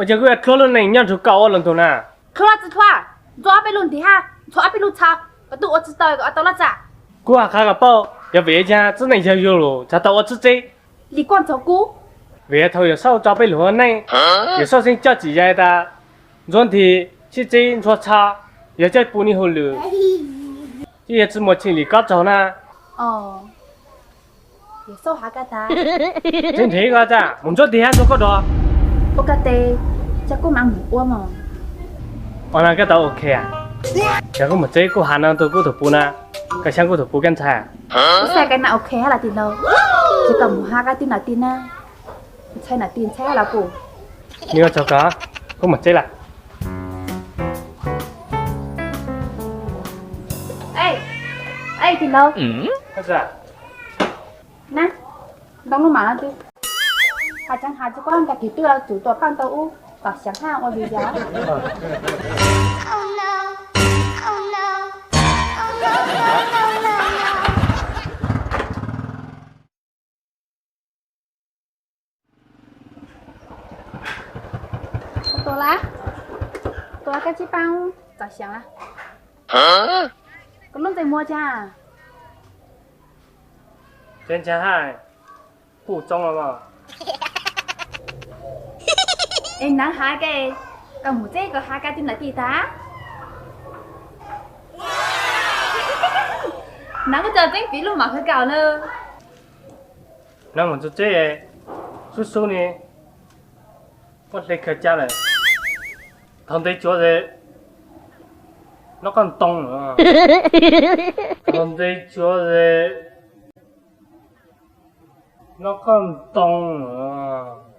Ua cas kuv yuav hlub lub neej nyob nrug koj ua lub ntuj na? Hlub los tsi hlub, ntxuav ob peb lub ntiv hab, ntxuav ob peb lub txha, koj tuaj ua tsi tau koj ua tau lub txaj. Kuv has qha koj paub, yog vim cas txiv neej yawg yug lug txhaj tau ua txhib txeb li koj ntxuav kuv. Vim thaum Yawm Saub tso peb lug ua neej, Yawm Saub xeeb coj tsim zais tas ntxuav ntiv, sib txeb, ntxuav txha, yog coj pum nwg hauj lwm, ces yog tsi muaj txheej li koj tsaug na. Txiv nrhiav koj txaj mus ntxuav ntiv hab ntxuav koj dog. Ua koj teb, cas kuv mam mus ua mog. Ua no koj tau ok a? Yog kuv mus txeb kuv has no rua kuv tug puj na, koj xyaav kuv tug puj kab ntxhais. Kuv xaav koj na ok hab los tij laug, ces koj mus has koj tij nom tij na, ntxhais nom tij ntxhais hab los puj. Nws ua tsaug koj, kuv mus txeb lawm. Tij laug, na, ntoo lub mam no twb has tseev has tsi kuab, kag kig twb los tsum tuam paaj tau ub, tom xyaav hab ua vim yog. Tuam lawm, tuam koj tsis paab txog xyoo lawm. Koj lub ntsej muag cas? Tseem ntshai hab, puj txoob los. Es naav has ke, koj mus txeb koj has koj tij nom tij tag. Naav kuj tso tseeb piv lub mam hwv koj na. Naav mus txug txeb, sub sub ne, muab hle khaws ca lawm. Thaus ntev tsuav es noj koj ntoo, thaus ntev tsuav es noj koj ntoo os.